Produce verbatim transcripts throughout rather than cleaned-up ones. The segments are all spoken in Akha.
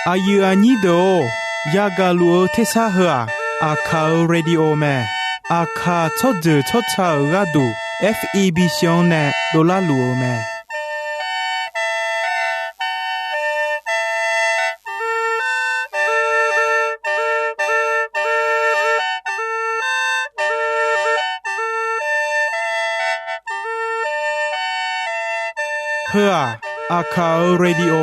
Aqyuif aqnyir deuq-or, yagaq luf-eu tersar heu-aq, Aqkaq-euq radio mae. Aqkaq tsawrjeuq tsawrca-euq gharduq, F E B C-anr nae dovlar luf-eu mae. Heu-aq, Aqkaq-euq radio,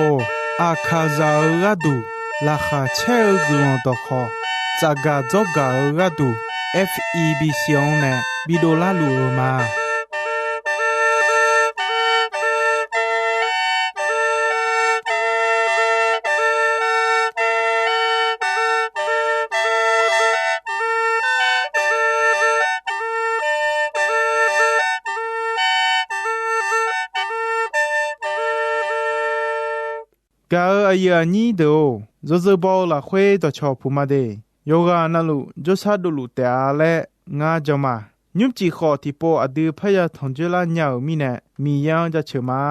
Aqkaqzaq-euq gharduq laqkhaq caer-eu guiqlanq dawqkhawq, tsafgaq dzawrgaq-eu gharduq, F E B C-anr nae bidovlar luf-eu ma. Gaq-euq aqyuif aqnyir deuq-or, yawzeu baw-eu lafkhoer dawqcawq puq ma de. Yawqghaq navluf jawrshar dovluf taef-a laer ngar jan ma. Nymrcif khawf tiqpov aqdui parya tanqjoer lar nya-euq mirnae, Miqyaer-anr jaceuq ma.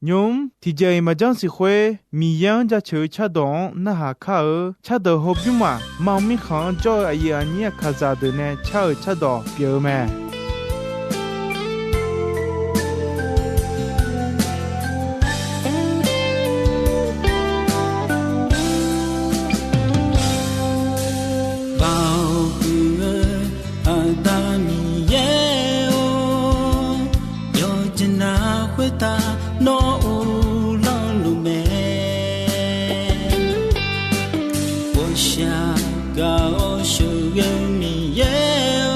Nymq-mr tiqjeq-iq maqjanr siq khoer, Miqyaer-anr jaceuq-eu cardawq-anr narhaq kar-eu. Cardawq hawbymr-aq, mam mirkhanq-anr jawr-eu aqyuif aqnyir Aqkaqzaq deuq nae car-euq cardawq pyeuf-eu mae. Baoq huiq-eu Aqda Miqyaer-or, yawqjeq nav khoertav nawr uvlanr luf mae. Ghawqshaq gaq-awr sheuqghae-eu Miqyaer-or,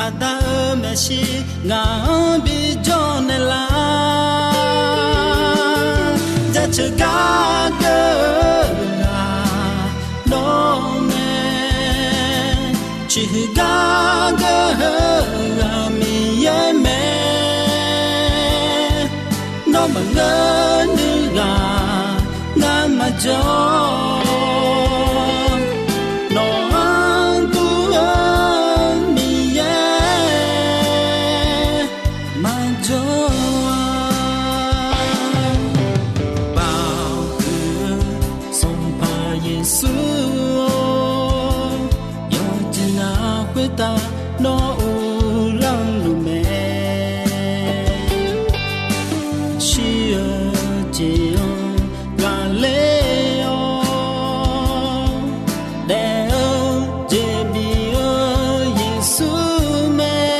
Aqda-euq maeqshi ngaq-anr bijawr naeqlaf. Jaceuq gar geur-eu ghaq nawr mae. Ciqhuiq gar geur-eu ghaq Miqyaer mae. Nawr maqngeur nuiv ghaq ngar maqjawr. Nawq-anr dur-eu Miqyaer maqjawr-a. Baoq huiq-eu Sanqpaq Yeqsur-or, yawqjeq nav khoertav nawr uvlanr luf mae. Shir-eu jeq-anr ghaqler-awr daef-eu jeq bif-eu Yeqsur mae.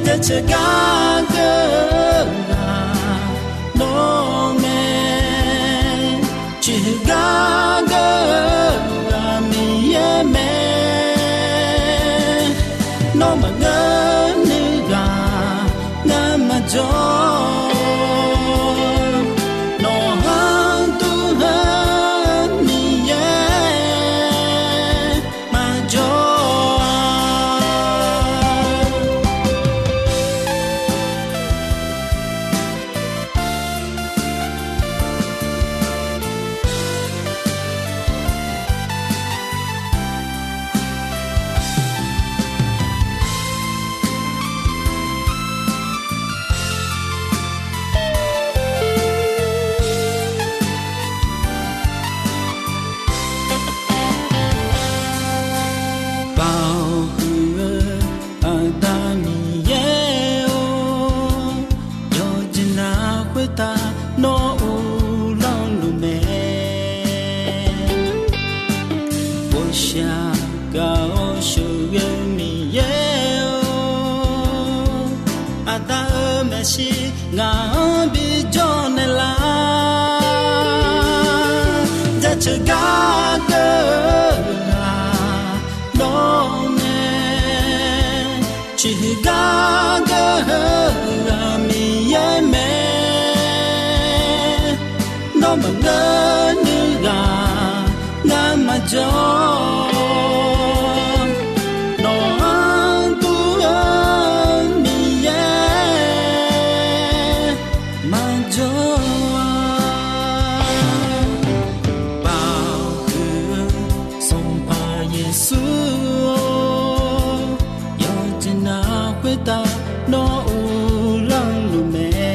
Jaceuq gar geur-eu ghaq nawr mae. Ciqhuiq gar geur-eu ghaq Miqyaer mae. Nawr maqngeur nuiv ghaq ngar maqjawr. Nawq-anr dur-eu Miqyaer maqjawr-a. Baoq huiq-eu Aqda Miqyaer-or, yawqjeq nav khoertav nawr uvlanr luf mae. Ghawqshaq gaq-awr sheuqghae-eu Miqyaer-or, Aqda-euq maeqshi ngaq-anr bijawr naeqlaf. Jaceuq gar geur-eu ghaq nawr mae. Ciqhuiq gar geur-eu ghaq Miqyaer mae. Nawr maqngeur nuiv ghaq ngar maqjawr. Nawq-anr dur-eu Miqyaer maqjawr-a. Baoq huiq-eu Sanqpaq Yeqsur-or, yawqjeq nav khoertav nawr uvlanr luf mae.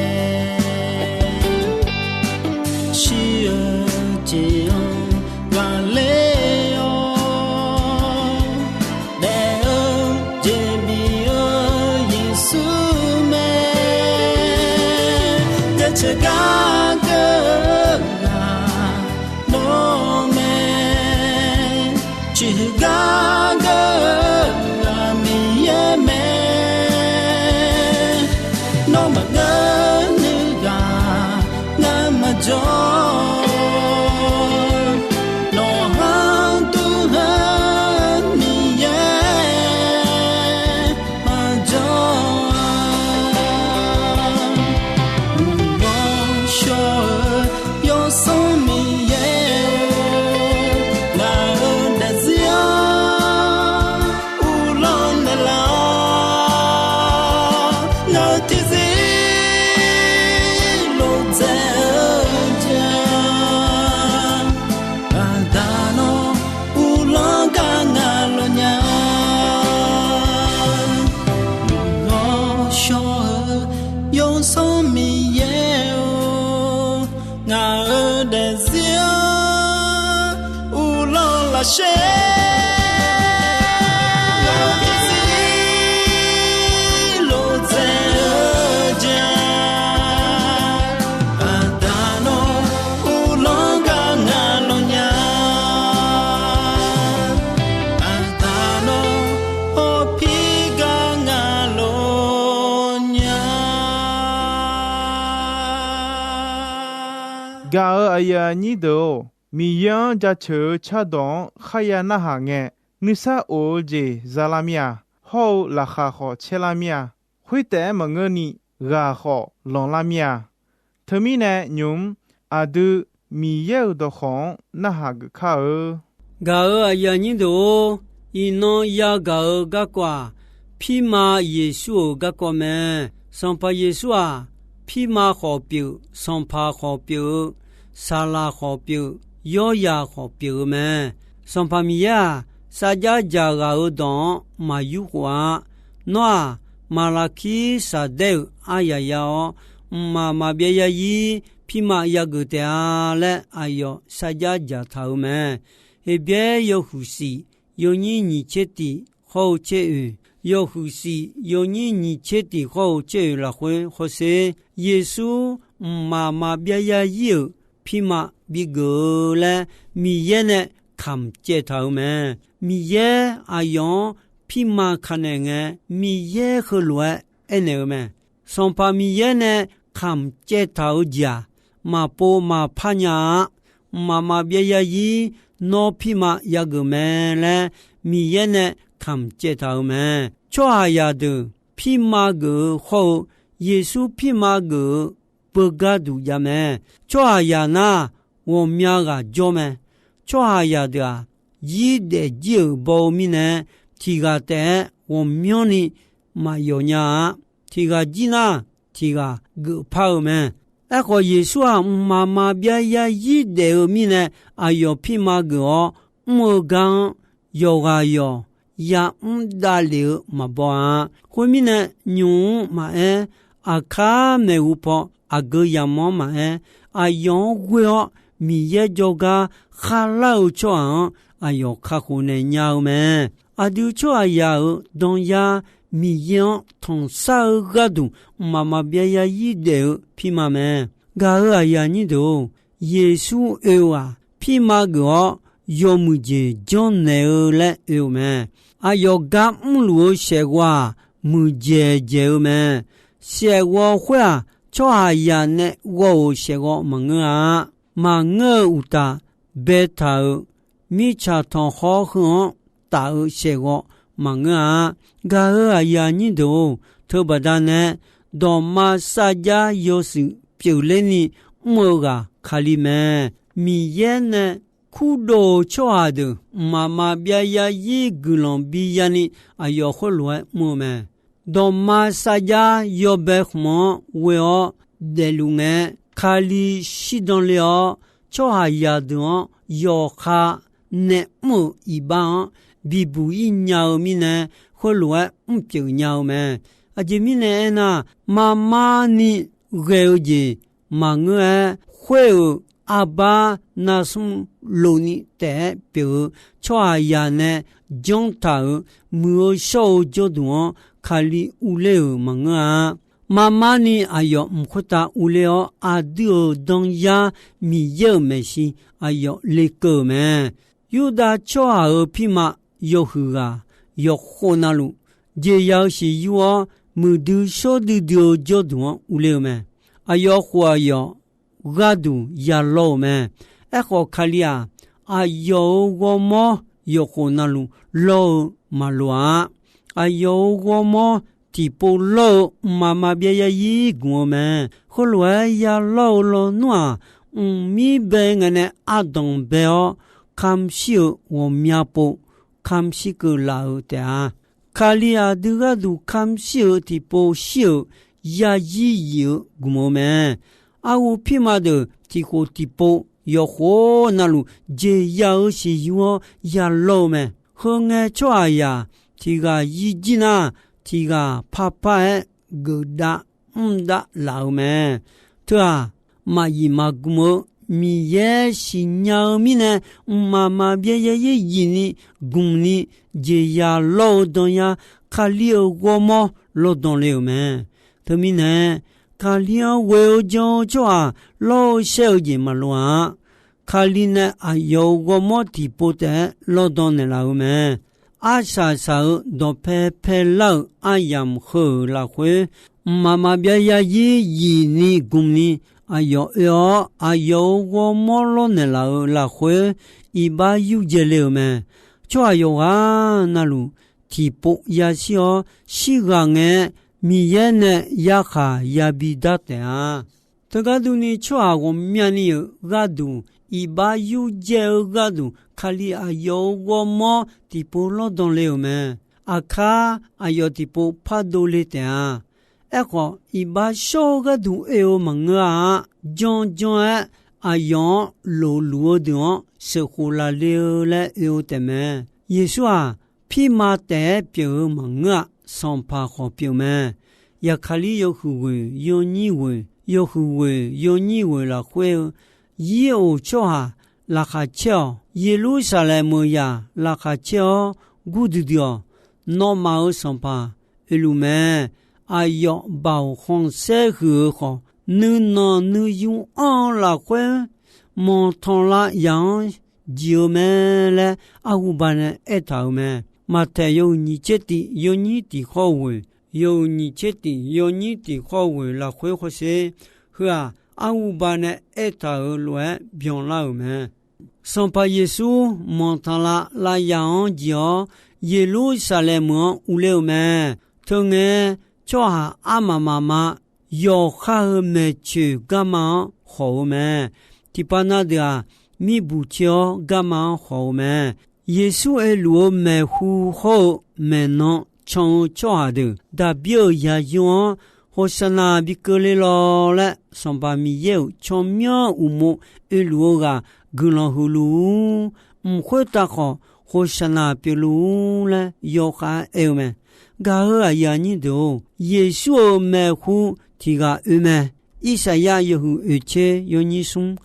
Gar geur-eu ghaq nawr mae, ciqgar geur-eu ghaq Miqyaer mae. Nawr maqngeur nuiv ghaq ngar maqjawr, nawq-anr dur-eu Miqyaer maqjawr-a. Ghawqshawr-eu Yawsanr Miqyaer-or, ngaq-euq daefzir-anr uvlanr naeqlaf-awr, ngaq-euq tiqzir lof dzaeq-eu jeq-a. Aqda nawr uvlanr gar ngaq lawq nya. Ghawqshawr-eu Yawsanr Miqyaer-or, ngaq-euq daefzir-anr uvlanr lafsher. Ngaq-euq tiqzir lof dzaeq-eu jeq-a. Aqda nawr uvlanr gar ngaq lawq nya. Aqda nawr hawpir gar ngaq lawq nya. Gaq-euq aqyuif aqnyir deuq-or, Miqyaer-anr jaceuq-eu cardawq-anr kharya narhaq ngae, nuisar of-eu jeq zalar mir-a. Hawr-eu laqkhaq khawf caerlar mir-a. Khoertaef-aer maqngeurni ghaq khawf lanqlar mir-a. Teumirnae nymq-mr aqdui Miqyaer-euq dawqkawq-anr narhaq geuf kar-eu. Gaq-euq aqyuif aqnyir deuq-or, iqnan yagaq-eu garkawv-aq, pirma Yeqsur-euq garkawv mae. Sanqpaq Yeqsur-aq, pirma khawf pyeuf, sanqpaq khawf pyeuf-eu, saqlaq khawf pyeuf, yawrzaq khawf pyeuf-eu mae. Sanqpaq Miqyaer-aq, sarjax dzaqghaq-euq dawq-anr maqyur khof-a. Nawr-aq, Maqlaqkir shaqdaer-euq aryaq ya-awr, mqmaq maqbyav yarzir pirma yageuf taef-a laer aqyawf sarjax dzaqtaq-euq mae. Heqbyaer yawhuiq shif yawnyir nyiq tser tiq hawr-eu tser oeq, yawhuiq shif yawnyir nyiq tser tiq hawr-eu tser oeq lafkhoer hawsher, Yeqsur mqmaq maqbyav yarzir-euq pirma bigeuf-eu laer Miqyaer nae kamq caev taq-euq mae. Miqyaer aqyawf-anr pirma ka naeq ngae, Miqyaer heulof-aer aernaeq-eu mae. Sanqpaq Miqyaer nae kamq caev taq-eu jeq-aq, maqpov maqpar nya-a. Mqmaq maqbyav yarzir nawr pirma yageuf mae laer Miqyaer nae kamq caev taq-euq mae. Tsawrhaqzaq deuq pirma geuf-eu hawr-eu, Yeqsur pirma geuf-eu beugar duq jav mae. Tsawrhaqzaq nar, ghawqmya ghaq jawr mae. Tsawrhaqzaq deuq-aq, zir daef jir-euq baw-eu mirnae, tiq ghaq taef-aer ghawqmyanrni maqyawf nya-a. Tiq ghaq jir nar, tiq ghaq geufpar-eu mae. Aerkhawf, Yeqsur-aq, mqmaq maqbyav yarzir daef-eu mirnae, aqyawf pirma geuf-awr mr-eu gar-anr, yawqghaq yawq yamr davlef-eu maqbaw-a. Khoermirnae, nymq-mr maqaer, aqkar maeqhu paw aqgeu yamq-anr maqaer, aqyawf-anr ghoer-awr Miqyaer jawrgar kharlar-eu tsawrhaq-anr aqyawf kakhof naeq nya-eu mae. Aqdui tsawrhaqzaq-euq danyar Miqyaer-anr tanqsar-eu gharduq mqmaq maqbyav yarzir daef-eu pirma mae. Gaq-euq aqyuif aqnyir deuq-or, Yeqsur oe-eu-aq, pirma geuf-awr yawmuiq jeq janrnaeq-eu laer oe-eu mae. Aqyawf gar mrluf-eu shaefghawv-aq, muiqdzaeq dzaeq-eu mae. Shaefghawv khoer-aq, tsawrhaqzaq nae ghawv-euq shaefghawv maqngeur-a. Maqngeur-eu uqtaf, baetaq-euq mirtsaq tanqkhawr heu-anr taf-eu shaefghawv maqngeur-a. Gaq-euq aqyuif aqnyir deuq-or, teubaqda nae dawqma sarjax yawshuif pyeufler ni mr-eu ghaq Kali mae. Miqyaer nae kurdov-eu tsawrhaq deuq mqmaq maqbyav yarzir guiqlanq bi yani aqyawf khoerlof-aer mr-eu mae. Dawqma sarjax yawbae khmq-anr ghoe-awr daefluf ngae, Kali shirdan le-awr, tsawrhaqzaq deuq-anr yawqha nae mr-euq iqbax-anr bibuq-ir nya-eu mirnae, khoerlof-aer mrpyeuf nya-eu mae. Aqjeq mirnae aernar, marmarni ghae-eu jeq maqngeur-aer, khoer-euq arbar narsmr lofni taef-aer pyeuf-eu tsawrhaqzaq nae janr taq-euq muiq-eu shawr-eu jawrduq-anr Kali urler-euq maqngeur-a. Marmar ni aqyawf mq khoertav urler-awr, aqdui-euq danyar Miqyaer-euq maeqshi aqyawf lekeuv-euq mae. Yurdav tsawrhaq-euq pirma yawhuiq ghaq yawqkhof navluf, jeqya-eu siqyur-awr, muiqdui shawr duidui-eu jawrduq-anr urler-eu mae. Aqyawf khof aqyawf gharduq yalawr-euq mae. Aerkhawf, Kali-aq, aqyawf-euq ghawrmawr yawqkhof navluf lawr-eu maqloq-a. Aqyawf-euq ghawrmawr tiqpov lawr-eu mqmaq maqbyav yarzir gmq-eu mae. Khoerlof-aer yalawr-eu lawnmr-aq, mqmir bae ngae nae ardanq bae-awr, kamq shir-euq ghawqmya pov kamq shir keuv laf-eu taef-a. Kali aqdui gharduq kamq shir-euq tiqpov shir-euq yarzir yif-eu gmq-eu mae. Arhu pirma deuq tiqkhof tiqpov yawqkhof navluf jeqya-eu siqyur-awr yalawr-eu mae. Heu ngae tsawrhaqzaq tiq ghaq yirjir nar, tiq ghaq parpar-aer geufdav mrdavlaf-eu mae. Teu-aq, maqyif maqgmq-eu Miqyaer siqnya-eu mirnae, mqmaq maqbyav yarzir yif ni gmq ni jeqya lawr-eu danyar Kali-euq ghawrmawr lawrdan le-euq mae. Teumirnae, Kali-anr ghoe-eu jan-eu tsawrhaq lawr-eu shaer-eu jeq maqloq-a. Kali nae aqyawf-euq ghawrmawr tiqpov taef-aer lawrdan naeqlaf-eu mae. Arsaq saq-euq dawqpae paelar-euq aryamq heu-euq lafkhoer, mqmaq maqbyav yarzir yif ni gmq ni aqyawf oe-awr, aqyawf-euq ghawrmawr lawrnaeq laf-euq lafkhoer, iqbax yurdzae le-euq mae. Tsawrhaq yawqghaq navluf tiqpov yashir-awr shirghaq ngae, Miqyaer nae yarkhaq yabi dar taef-a. Teugar durni, tsawrhaq ghawqmyani-euq gharduq, iqbax yurdzae-eu gharduq, Kali aqyawf-euq ghawrmawr tiqpov lawrdan le-euq mae. Aqkar aqyawf tiqpov pardov le taef-a. Aerkhawf, iqbax shawr-eu gharduq oe-eu maqngeur-a. Janr janr-aer aqyawf-anr lofluf-eu deuq-anr sheuqkhof laf le-eu laer oe-eu taef mae. Yeqsur-aq, pirma taef-aer pyeuf-eu maqngeur-a. Sanqpaq khawf pyeuf mae. Yaqkaqlir yawhuiq ghoeq yawnyir ghoeq, yawhuiq ghoeq yawnyir ghoeq lafkhoer-eu, Yir-oq tsawrhaq laqkhaq caer-awq. Yeqlursaqlaeq meuq yaq laqkhaq caer-awr gurdui dui-awq. Nawmaf-euq Sanqpaq oeluf mae. Aqyawf baoq khanqsaer huiq-eu khawf, nuinanq nuiyu anr-eu lafkhoer manqtanqlav yaq-anr jiq-eu mae laer, arhuba nae aertaq-euq mae. Maqtaeq yawhuiq nyiq tser tiq yawnyir tiq khawr ghoeq, yawhuiq nyiq tser tiq yawnyir tiq khawr ghoeq lafkhoer hawsher. Heu-aq, arhuba nae aertaq-euq lof-aer byanlar-euq mae. Sanqpaq Yeqsur manqtanqlav lav yaq-anr jiq-awr, Yeqlursaqlaeq meuq-anr urler-eu mae. Teungae, tsawrhaq armaf mafma yawqha-euq maeqtsoeq garma-anr khawq-eu mae. Tiqpav na deuq-aq, mirbuq coer-awr garma-anr khawq-eu mae. Yeqsur oeluf-eu maeqhu hawr-eu maeqnan can-eu tsawrhaq deuq, Daqbir-euq yaqyo-anr Hoqsaqnaq bi keuvle lawq laer, Sanqpaq Miqyaer-euq tsawrmyanr uqmov oeluf-eu ghaq guiqlanq huiqluf-ur. Mq khoertav khawf, Hoqsaqnaq pyeufluf-ur laer yawkhav-aer aer-eu mae. Gaq-euq aqyuif aqnyir deuq-or, Yeqsur-euq maeqhu tiq ghaq oe mae. Irsaqyar yawhuiq oeq tser yawnyir smr,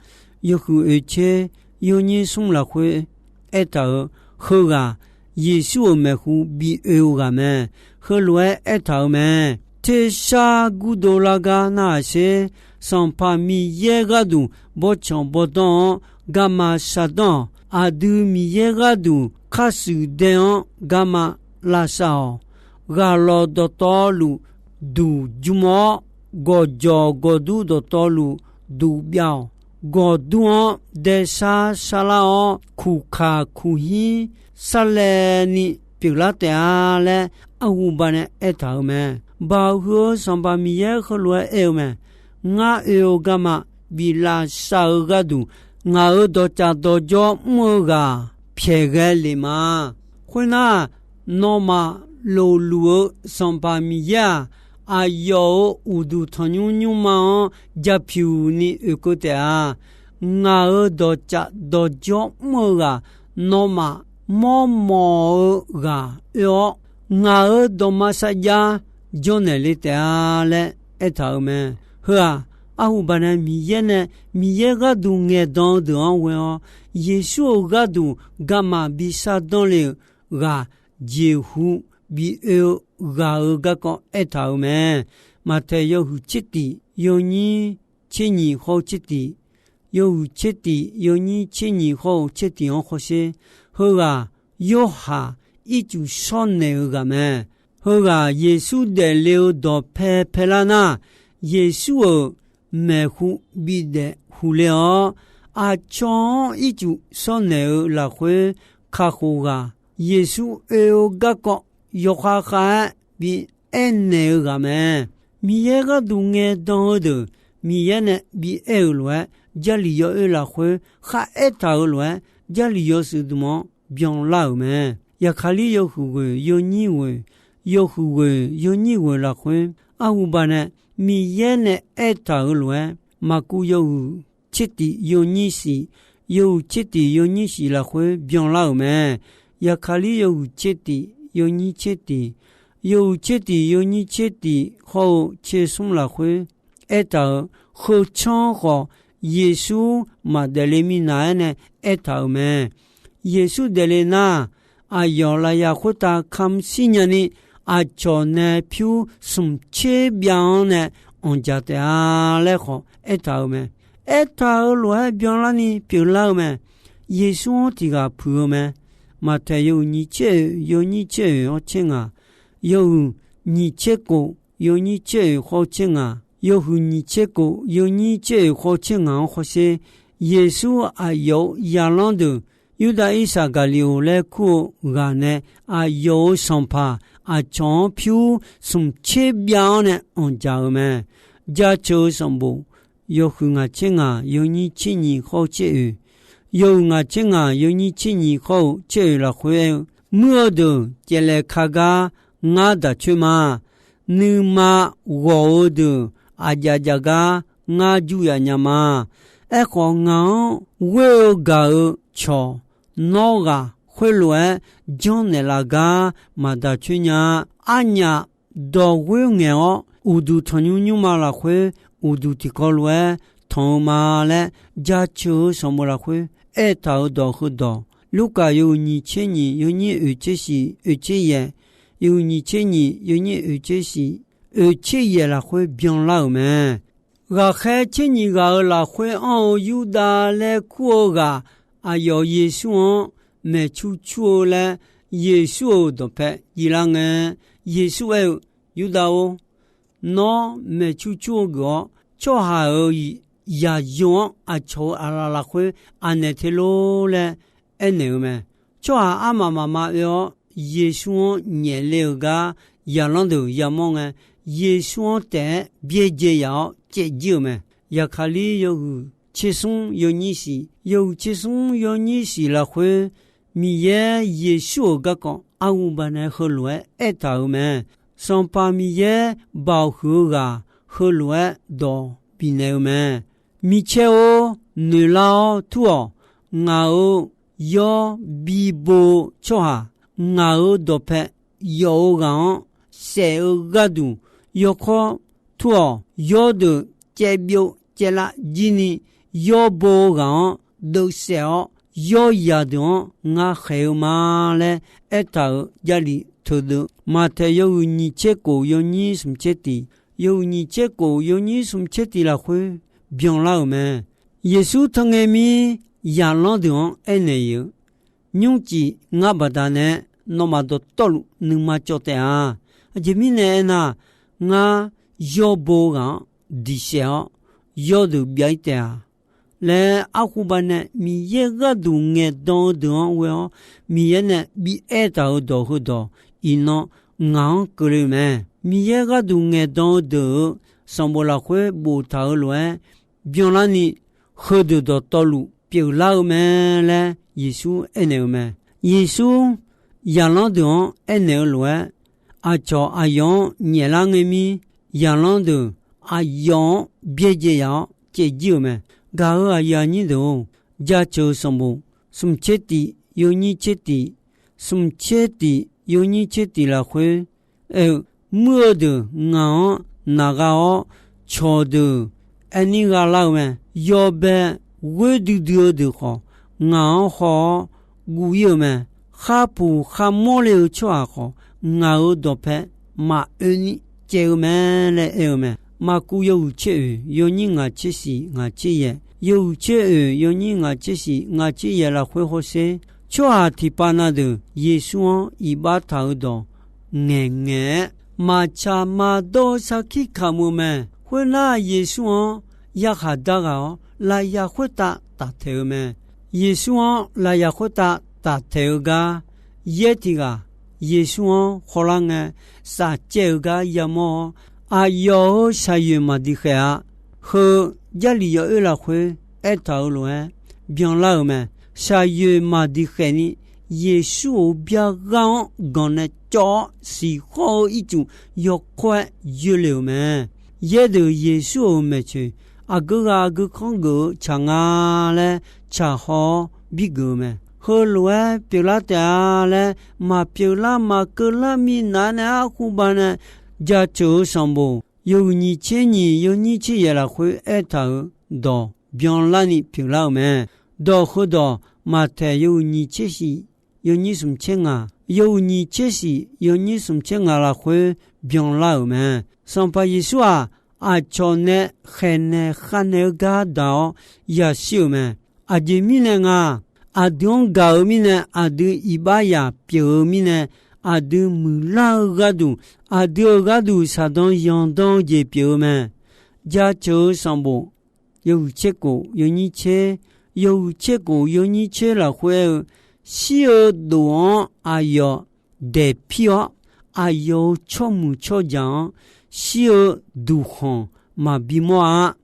yawhuiq oeq tser yawnyir smr lafkhoer aertaq-euq, heughaq Yeqsur-euq maeqhu bi oe-eu ghaq mae. Heulof-aer aertaq-euq mae. Tersar gurdov lar gar narhaq sher. Sanqpaq Miqyaer gharduq bawrtsanq bawrdanr-anr garma shardanr-awq. Aqdui Miqyaer gharduq khar shuif dae-anr garma lavsav-awq. Ghaq lawq dawqtawvluf duq jmr-awr, gawqjawq gawqdur dawqtawvluf duq byav-awq. Gawqdur-anr daesar sarlar-awr, kuqkaq kuqhir sarlaev ni pyeuflar taef-a laer, arhuba nae aertaq-euq mae. Baoq huiq-eu Sanqpaq Miqyaer heulof-aer aer-eu mae. Ngar oe-eu garma bif lavsav-eu gharduq, ngaq-euq dawqtsaf dawqjawr mr-eu ghaq pyaeq ghae lef ma. Khoernar, nawmaf lofluf-eu Sanqpaq Miqyaer-aq, aqyawf-euq uqduq tanqnymr nymrma-anr ja pyuq ni oekeuv taef-a. Ngaq-euq dawqtsaf dawqjawr mr-eu ghaq, nawmaf mawrmawf-eu ghaq oe-awr, ngaq-euq dawqma sarjax janrnaeq le taef-a laer aertaq-euq mae. Heu-aq, arhuba nae Miqyaer nae Miqyaer gharduq ngaeqdan-eu deuq-anr ghoe-awr, Yeqsur-euq gharduq garma bi shardanr le-euq ghaq jeqhu bi oe-eu ghaq-euq garkawv aertaq-euq mae. Maqtaeq yawhuiq tser tif yawnyir tser nyiq hawr-eu tser tif, yawhuiq tser tif yawnyir tser nyiq hawr-eu tser tif-anr hawsher. Heughaq Yorhaq ircuf shawrnaeq-eu ghaq mae. Heughaq Yeqsur daefle-eu dawqpae paelar nar, Yeqsur-euq maeqhu bidaef huqler-awr, aqcawq-anr ircuf shawrnaeq-eu lafkhoer kakhof ghaq, Yeqsur oe-eu garkawv yawkhav khav-aer bi aernaeq-eu ghaq mae. Miqyaer gharduq ngaeqdan-eu deuq Miqyaer nae bi aer-eu lof-aer, Jarlif yawoer lafkhoer khar aertaq-euq lof-aer, Jarlif yawshuif dmq-anr byanlar-euq mae. Yaqkaqlir yawhuiq ghoeq yawnyir ghoeq, yawhuiq ghoeq yawnyir ghoeq lafkhoer, arhuba nae Miqyaer nae aertaq-euq lof-aer, Maqkuv yawhuiq tser tif yawnyir shif, yawhuiq tser tif yawnyir shif lafkhoer byanlar-euq mae. Yaqkaqlir yawhuiq tser tif yawnyir tser tif, yawhuiq tser tif yawnyir tser tif hawr-eu tser smr lafkhoer aertaq-euq, heu tsanr khawf Yeqsur maqdaefle minav-aer nae aertaq-euq mae. Yeqsur daefle nar, aqyawf lafyaq khoertav kamq shir nyani, aqcawq nae pyur smq tser byav-anr nae anqdzaq taef-a laer khawf aertaq-euq mae. Aertaq-euq lof-aer byanlarni pyeuflar-eu mae. Yeqsur-anr tiq ghaq puiq-eu mae. Maqtaeq yawhuiq nyiq tser oeq yawnyir tser oeq hawr tser ngaq, yawhuiq nyiq tser kof yawnyir tser oeq hawr tser ngaq, yawhuiq nyiq tser kof yawnyir tser oeq hawr tser ngaq-anr hawsher. Yeqsur aqyawf-euq zaqlanr deuq Yurdav Irsaqgaqliqoq laer kur-eu ghaq nae aqyawf-euq sanqpaq aqcawq-anr pyur smq tser byav-anr nae anqdzaq-euq mae. Jaceuq-eu sanqbof yawhuiq ngaq tser ngaq yawnyir tser nyiq hawr-eu tser oeq, yawhuiq ngaq tser ngaq yawnyir tser nyiq hawr-eu tser oeq lafkhoer aer-eu, muir-eu deuq caevlaeq ka gar ngar daq coer ma. Nuima ghawq-eu deuq aqjav jav gar ngar jur yaf nya ma. Aerkhawf, ngaq-anr ghoer-eu gaq-eu cawq nawr ghaq khoerlof-aer janrnaeq laf gar maqdaq coer nya-a. Arnyaf dawq ghoer ngaeq-awr, uqduq tanqnymr nymrma lafkhoer uqduq tiqkawv lof-aer tanq-eu ma laer jaceuq-eu sanqbof lafkhoer aertaq-euq dawq heudawq, Lurkaf yawhuiq nyiq tser nyiq yawnyir oeq tser shif oeq tser yaeq, yawhuiq nyiq tser nyiq yawnyir oeq tser shif oeq tser yaeq lafkhoer byanlar-euq mae. Ghaqkhaer tser nyiq ghaq-euq lafkhoer anr-eu Yurdav laer kur-eu ghaq, aqyawf Yeqsur-anr maeqcur cur-eu laer Yeqsur-euq dawqpae jiflar ngae, Yeqsur aer-eu, Yurdav-or, nawr maeqcur cur-eu geuf-awr, tsawrhaq-euq yaqyo-anr aqcawq-euq aqlaf lafkhoer aqnaeq te lor laer aernaeq-eu mae. Tsawrhaq armaf mafma oe-awr, Yeqsur-anr nyaefle-euq gar zaqlanr deuq yamawr ngae, Yeqsur-anr taef-aer byaerdzae yaf-awr caev jir-euq mae. Yaqkaqlir yawhuiq tser smr yawnyir shif, yawhuiq tser smr yawnyir shif lafkhoer, Miqyaer Yeqsur-euq garkawv arhuba nae heulof-aer aertaq-euq mae. Sanqpaq Miqyaer baoq huiq-eu ghaq heulof-aer dawq bifnaeq-eu mae. Micaer-or, noeqlar-awr tur-awq. Ngaq-euq yawr bibo-eu tsawrhaq, ngaq-euq dawqpae yawf-eu ghaq-anr saef-eu gharduq, yawkawr tur-awq. Yawrdeuq caevbyov caevlav jirni, yawr bo-eu ghaq-anr deuvsaef-awr, yawryaq deuq-anr ngar khaeq-eu ma laer aertaq-euq Jarlif teudeuv, Maqtaeq yawhuiq nyiq tser kof yawnyir smq tser tiq, yawhuiq nyiq tser kof yawnyir smq tser tiq lafkhoer byanlar-euq mae. Yeqsur teu ngae mir zaqlanr deuq-anr aernaeq-eu, Nymrcif ngar baqdanae nawmaf dawqtawvluf nuima cawv taef-a. Aqjeq mirnae aernar, ngar yawr bo-eu ghaq-anr diqsaef-awr, yawrdeuq byav-ir taef-a laer, arhuba nae Miqyaer gharduq ngaeqdan-eu deuq-anr ghoe-awr, Miqyaer nae bi aertaq-euq dawq heudawq iqnan ngaq-anr keuvle-eu mae. Miqyaer gharduq ngaeqdan-eu deuq-euq sanqbof lafkhoer boftaq-euq lof-aer byanlarni, heudeuq dawqtawvluf pyeuflar-eu mae laer Yeqsur aernaeq-eu mae. Yeqsur zaqlanr deuq-anr aernaeq-eu lof-aer, aqcawq aqyawf-anr nyaeflar ngae mir, zaqlanr deuq aqyawf-anr byaerdzae yaf-awr caevjir-euq mae. Gaq-euq aqyuif aqnyir deuq-or, jaceuq-eu sanqbof smq tser tif yawnyir tser tif, smq tser tif yawnyir tser tif lafkhoer aer-eu, muir-eu deuq ngaq-anr naq gha-awr, cawqdeuq aerni gha lar-eu mae. Yawbae ghoer duidui-eu deuq khawf, ngaq-anr haw-awr guv-ir-euq mae. Kharpuq kharmawr le-eu tsawrhaq khawf, ngaq-euq dawqpae maqoe ni caev-eu mae laer aer-eu mae. Maqkuv yawhuiq tser oeq yawnyir ngaq tser shif ngaq tser yaeq, yawhuiq tser oeq yawnyir ngaq tser shif ngaq tser yaeq lafkhoer hawsher, tsawrhaq tiqpav na deuq Yeqsur-anr iqbax taq-eu dawq ngaeqngaeq-aer, maqtsaq maqdawr-eu sarkir kamq-eu mae. Khoernar, Yeqsur-anr yarkhaq dar ghaq-awr, lafyaq khoertav taftaeq-eu mae. Yeqsur-anr lafyaq khoertav taftaeq-eu gar, yaer tiq ghaq Yeqsur-anr khawlar ngae, safcaev-eu gar yamawr-awr, aqyawf-euq shaqyoeq maqdiq khaeq-a. Heu Jarlif yawoer lafkhoer aertaq-euq lof-aer byanlar-euq mae. Shaqyoeq maqdiq khaeq ni, Yeqsur-euq byar ghar-anr ganq nae cawv-awr siqkhawr-eu ircuf yawkawr-aer yoerle-euq mae. Yaerdeuq Yeqsur-euq maeqtsoeq aqgeu ghaq aqgeu kanr geuf-eu tsaq nga laer tsaqhaw-awr bigeuf-eu mae. Heulof-aer pyeuflar taef-a laer maqpyeuflar maqkeuvlar minav nae arkhuba nae jaceuq-eu sanqbof yawhuiq nyiq tser nyiq yawnyir tser yaeq lafkhoer aertaq-euq dawq byanlarni pyeuflar-euq mae. Dawq heudawq Maqtaeq yawhuiq nyiq tser shif yawnyir smq tser ngaq, yawhuiq nyiq tser shif yawnyir smq tser ngaq lafkhoer byanlar-euq mae. Sanqpaq Yeqsur-aq, aqcawq nae khaeqnaeq khavnaeq-eu gar daq-awr yashir-euq mae. Aqjeq mirnae nga, aqdui-anr gaq-eu mirnae, aqdui iqbaxzaq pyeuf-eu mirnae, aqdui muiqlar-eu gharduq, aqdui-euq gharduq saqdan yanqdan-eu jeq pyeuf-eu mae. Jaceuq-eu sanqbof yawhuiq tser kof yawnyir tser, yawhuiq tser kof yawnyir tser lafkhoer aer-eu, shir-eu dof-anr aqyawf daeqpir-awr, aqyawf-euq tsawrmuiq tsawrjaq-anr shir-eu duqkhanq maqbi mawr-a.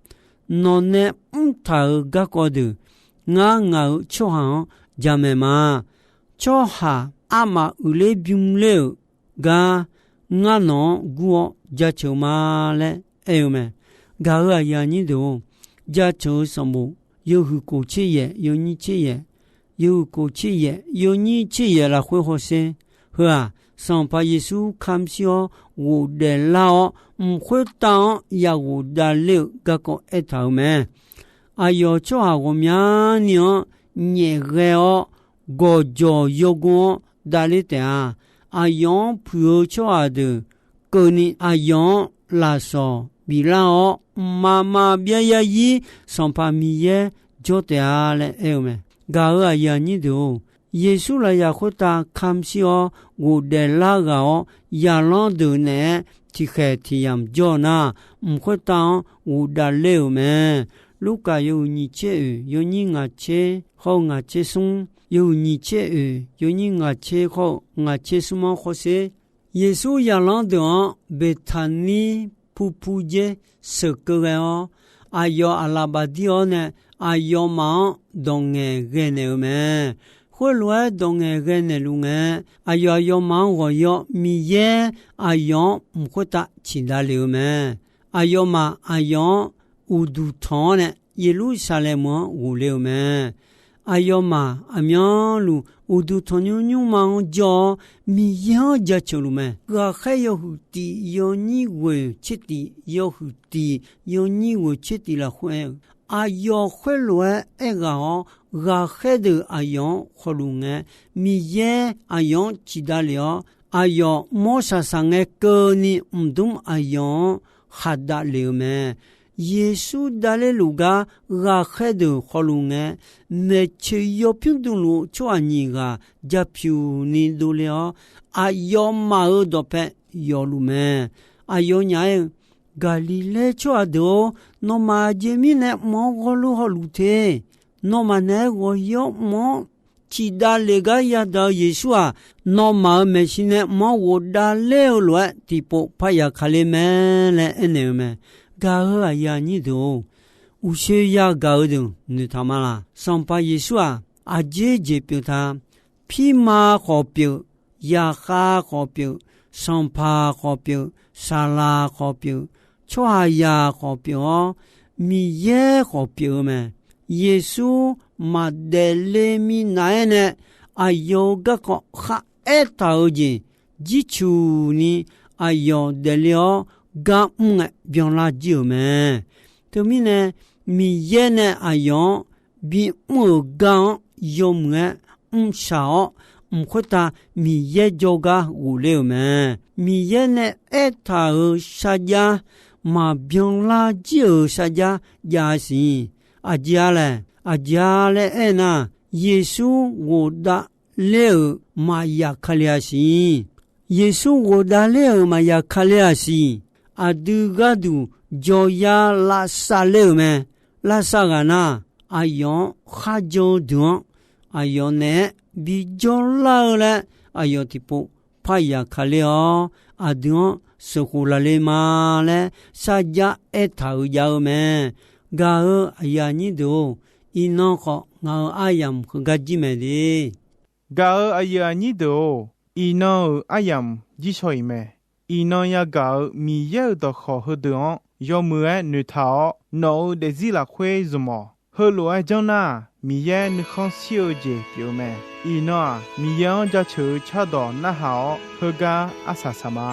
Nawqnae mrtaq-euq garkawv deuq ngar ngaq-euq tsawrhaq-anr jamaeq ma. Tsawrhaq armaf uiqler bymr ler-euq gar ngar nawq-anr gur-awr jaceuq ma laer aer-eu mae. Gaq-euq aqyuif aqnyir deuq-or, jaceuq-eu sanqbof yawhuiq kof tser yaeq yawnyir tser yaeq, yawhuiq kof tser yaeq yawnyir tser yaeq lafkhoer hawsher. Heu-aq, Sanqpaq Yeqsur kamq shir-awr ghofdaef lar-awr, mq khoertav-anr ya ghofdav ler-eu garkawv aertaq-euq mae. Aqyawf tsawrhaq ghawqmyani-anr nyaef ghae-awr, gawqjawq yawgor-anr davler taef-a. Aqyawf-anr puiq-eu tsawrhaq deuq keuvni aqyawf-anr lafsawq biflar-awr, mqmaq maqbyav zarzir Sanqpaq Miqyaer jawr taef-a laer aer-eu mae. Gaq-euq aqyuif aqnyir deuq-or, Yeqsur lafyaq khoertav kamq shir-awr ghofdaef lar ghaq-awr, zaqlanr deuq naeq-aer tiqkhaeq tiq yamq jawr-eu nar, mq khoertav-anr ghofdav ler-euq mae. Lurkaf yawhuiq nyiq tser oeq yawnyir ngaq tser hawr-eu ngaq tser smr, yawhuiq nyiq tser oeq yawnyir ngaq tser hawr-eu ngaq tser smr-anr hawsher. Yeqsur zaqlanr deuq-anr Beqtaqnir purpur dzer sheuqkeuv ghae-awr, aqyawf aqlaf bafdir-awr nae aqyawfmaf-anr dawq ngaeqghae naeq-eu mae. Khoerlof-aer dawq ngaeqghae naeqluf ngae, aqyawf aqyawfmaf-anr ghawq-ir-awr, Miqyaer aqyawf-anr mq khoertav ciqdav lef-eu mae. Aqyawfmaf aqyawf-anr uqduq tanq-awr nae Yeqlursaqlaeq meuq-anr ghofle-euq mae. Aqyawfmaf aqmyanluf uqduq tanqnymr nymrma-anr jawr-awr, Miqyaer-anr jaceuq luf mae. Ghaqkhaer yawhuiq tif yawnyir ghoeq tser tif, yawhuiq tif yawnyir ghoeq tser tif lafkhoer aer-eu, aqyawf khoerlof-aer aerghaq-awr, ghaqkhaer deuq aqyawf-anr khawluf ngae, Miqyaer aqyawf-anr ciqdav lef-awr, aqyawf mawr shaqshaq ngae keuvni mqdmr aqyawf-anr khaqdav lef-eu mae. Yeqsur davler luf gar ghaqkhaer deuq khawluf ngae, maeqtsoeq yawpymr dmluf-eu tsawrhaq nyiq ghaq japyuq ni dovle-awr, aqyawfmaf-euq dawqpae yawfluf mae. Aqyawfnyaf aer-eu, Gaqliqlaer tsawrhaq deuq-or, nawmaf aqjeq mirnae mq-anr ghawrlur hawluf te. Nawmaf naeq-aer ghawq-ir-awr mq-anr ciqdav lef gar yadaq-eu Yeqsur-aq, nawmaf-euq maeqshi nae mq-anr ghofdav ler-eu lof-aer tiqpov parya kale mae laer aernaeq-eu mae. Gaq-eu aqyuif aqnyir deuq-or, uqshoe yagaq-eu deuq noeqtaq ma laq? Sanqpaq Yeqsur-aq, aqjeq jeq pyeuf ta. Pirma khawf pyeuf, zaqkhav khawf pyeuf, sanqpaq khawf pyeuf, saqlaq khawf pyeuf, tsawrhaqzaq khawf pyeuf-awr, Miqyaer khawf pyeuf-eu mae. Yeqsur maqdaef le minav-aer nae, aqyawf-euq garkawv kharaer taq-eu jeq jircuq ni aqyawf daefle-awr gar mr ngae byanlar jir-euq mae. Teumirnae, Miqyaer nae aqyawf-anr bimr-euq gar-anr yawmuiq-aer mrshaq-awr, mq khoertav Miqyaer jawrgar ghofler-euq mae. Miqyaer nae aertaq-euq sarjax maqbyan lar jir-euq sarjax jav-a siq. Aqjeq-a laer, aqjeq-a laer aernar, Yeqsur ghofdav ler-euq maqyaf Kali-a siq. Yeqsur ghofdav ler-euq maqyaf Kali-a siq. Aqdui gharduq jawryar lavsav ler-euq mae. Lavsav ghaq nar, aqyawf-anr kharjan-eu deuq-anr, aqyawf naeq-aer bijawr lar-eu laer, aqyawf tiqpov parya Kali-awr, aqdui-anr sheuqkhof laf le ma laer sarjax aertaq-euq jav-eu mae. Gaq-euq aqyuif aqnyir deuq-or, iqnan khawf ngaq-euq aryamq heugar jir mae de. Gaq-euq aqyuif aqnyir deuq-or, iqnan-euq aryamq jir shaw-iq mae. Iqnan yagaq-euq Miqyaer-euq dawqkawq heudeuq-anr yawmuiq-aer noeqtaq-awr, nawq-euq daefzir lafkhoer zmq-awq. Heulof-aer janr nar, Miqyaer nuikhanr shir-eu jeq pyeuf-eu mae. Iqnan-aq, Miqyaer-anr jaceuq-eu cardawq narhaq-awr, heugar arsaq saq ma.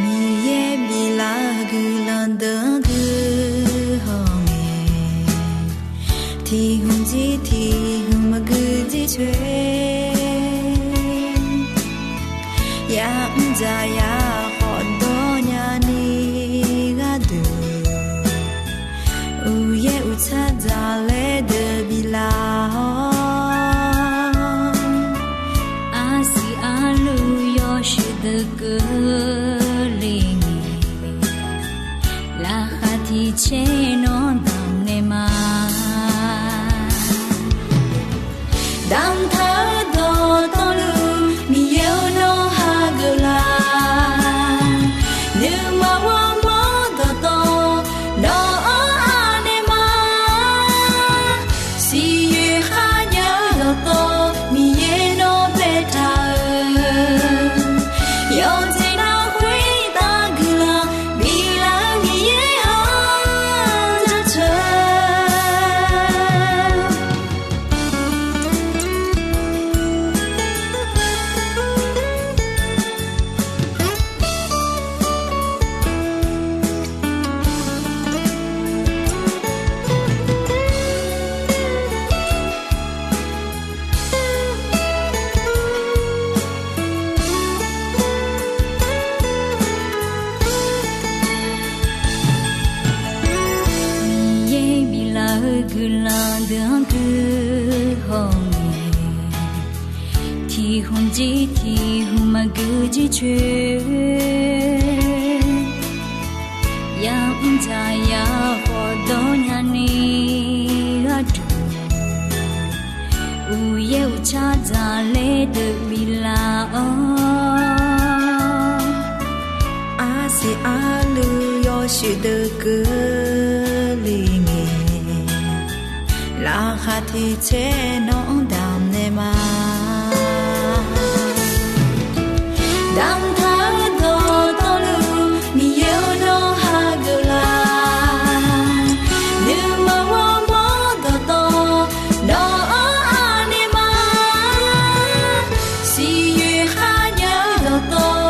Miqyaer biflaf-eu guiqlanq deuq-anr guihaw ngae, tiq hmq jir tiq hmq maqgui jir coer, ya'mr dzaq ya khawf dawr nyani gharduq, uqyaer uqtsar dzaqlaer deuq biflaf-awr, arsiq arluv yawshuif deuq keuvle ngae, laqkhaq tiq caer nawr damq naeq ma. Damqtaq-eu dawqtawvluf Miqyaer-or, nawr hageuf laf. Nuima ghawrmawr dawqtawv nawq-anr anaeq ma. Siqyoeq kharjav-eu dawqtawv Miqyaer nawr baetaq-euq, yawqjeq navluf khoertav guiqlanq biflaf-eu Miqyaer-anr jaceuq Miqyaer biflaf-eu guiqlanq deuq-anr guihaw ngae, tiq hmq jir tiq hmq maqgui jir coer, ya'mr dzaq ya khawf dawr nyani gharduq, uqyaer uqtsar dzaqlaer deuq biflaf-awr, arsiq arluv yawshuif deuq keuvle ngae, laqkhaq tiq caer nawq-anr damq naeq ma. Damqtaq-eu dawqtawvluf Miqyaer-or, nawr hageuf laf. Nuima ghawrmawr dawqtawv nawq-anr anaeq ma. Siqyoeq kharjav-eu dawqtawv